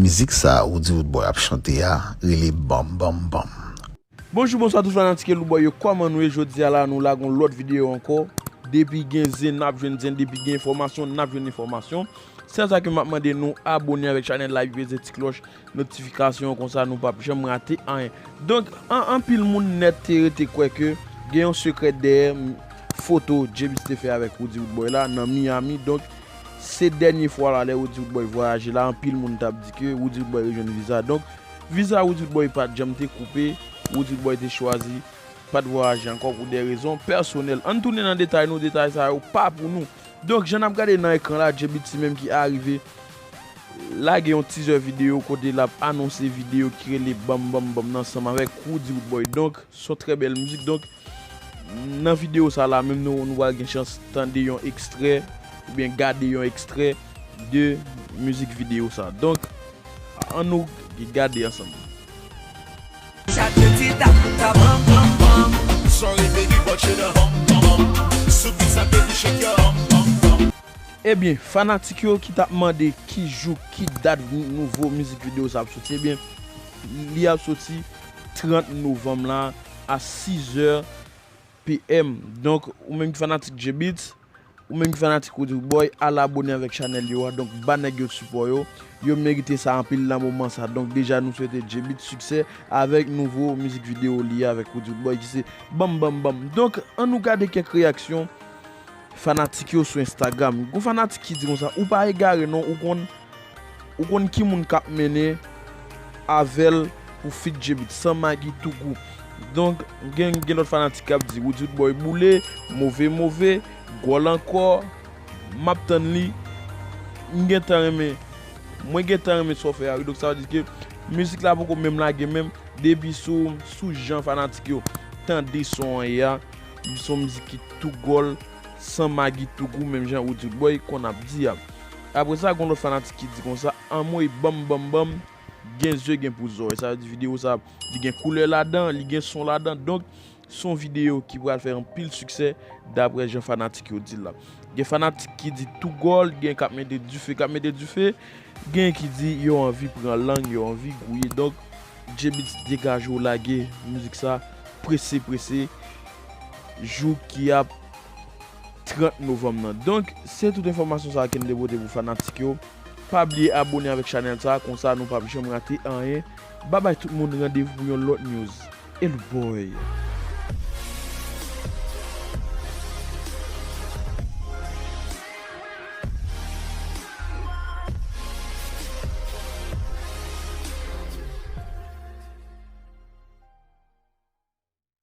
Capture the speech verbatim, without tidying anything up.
Mizik sa Roody Roodboy ap chante a rele Banm Banm Banm. Bonjou, bonswa tout fanatik Roodboy yo, kòman nou ye? Jodi a la, nou la gon lòt videyo ankò. Depi gen zen, n ap jwenn zen, depi gen enfòmasyon, n ap jwenn enfòmasyon. Se sa ke m ap mande nou abone avèk chanèl la, epi peze ti klòch notifikasyon, konsa nou p ap janm rate anyen. Donk, an, anpil moun nèt te rete kwè ke gen yon sekrè dèyè m-, foto J-Beatz te fè avèk Roody Roodboy la nan Miami. Donk, se dènye fwa la, lè Roody Roodboy vwayaje la, anpil moun t ap di ke Roody Roodboy rejwenn viza. Donk, viza Roody Roodboy pa t janm te koupe, Roody Roodboy te chwazi pa t vwayaje ankò pou de rezon pèsonèl. Ann tounen nan detay nou, detay sa yo pa pou nou. Donk, jan n ap gade nan ekran la, J-Beatz se menm ki arive lage yon teaser videyo kote l ap anonse videyo ki rele Banm Banm Banm nan ansanm avèk Roody Roodboy. Donk, se yon trè bèl mizik. Donk, nan videyo sa la, menm nou, nou pral gen chans tande yon ekstrè, oubyen gade yon ekstrè de mizik videyo sa. Donk, ann nou gade ansanm. Shot the tit up, the bum bum bum. Sorry baby, but you the hum bum bum. Soup is a baby, shake your hum bum bum. Ebyen, fanatik yo ki t ap mande ki jou, ki dat nouvo mizik videyo sa ap soti, ebyen, li ap soti trant novanm la a sizè p m. Donk, ou menm ki fanatik J-Beatz, ou menm ki fanatik Roody Roodboy, al abone avèk chanèl yo a. Donk, ba nèg yo sipò yo. Yo merite sa anpil nan moman sa. Donk, deja nou swete J-Beatz siksè avèk nouvo mizik videyo li a avèk Roody Roodboy ki se Banm Banm Banm. Donk, ann nou gade kèk reyaksyon fanatik yo sou Instagram. Gon fanatik ki di konsa, ou pa egare non, ou konn, ou konn ki moun k ap mennen avè l pou feat J-Beatz, San Magi Tougou. Donk, gen, gen lòt fanatik k ap di, Roody Roodboy boule, move, move, gòl ankò, m ap tann li, m gentan renmen, mwen gentan renmen sa w fè a, wi. Donk, sa vle di ke mizik la poko menm lage menm, depi sou, sou jan fanatik yo tande son an ye a, se yon mizik ki tou gòl, San Magi Tougou, menm jan Roody Roodboy konn ap di a. Apre sa, gon lòt fanatik ki di konsa, anmwey, banm, banm, banm, gen zye, gen pou zòrèy. Sa vle di videyo sa, li gen koulè ladan, li gen son ladan. Donk, se yon videyo ki pral fè anpil siksè, daprè jan fanatik yo di l la. Gen fanatik ki di tou gòl, gen k ap mete dife, k ap mete dife, gen ki di yo anvi pran lang, yo anvi gouye. Donk, J-Beatz, degaje w lage mizik sa, prese, prese, jou ki ap trant novanm nan. Donk, se tout enfòmasyon sa a ke n te pote pou fanatik yo. Pa bliye abone avèk chanèl sa a, konsa nou p ap janm rate anyen. Babay tout moun, randevou pou yon lòt news. Roodboy.